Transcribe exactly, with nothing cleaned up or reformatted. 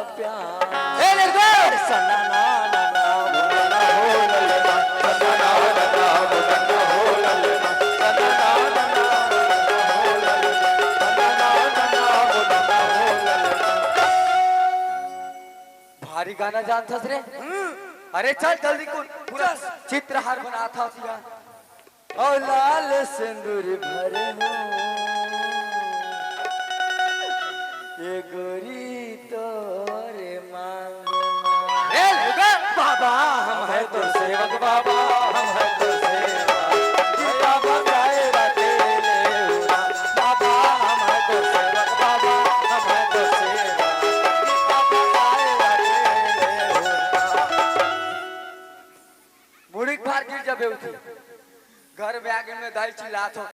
ए, ले गो। भारी गाना जानथस रे। अरे चल जल्दी कुन पूरा चित्रहार बनाथस यार। ओ लाल सिंदूर भरे हो, ये गोरी तोरे मांग में। ए, ले गो। बाबा, हम है तो सेवक बाबा, हम है तो सेवक। बाबा गाए बाटे ले उड़ा। बाबा, हम है तो सेवक बाबा, हम है तो सेवक। बाबा गाए बाटे ले उड़ा। मुड़ी के भार गिर जाबे उठी। घर में आगे में दाई चिल्लात हो,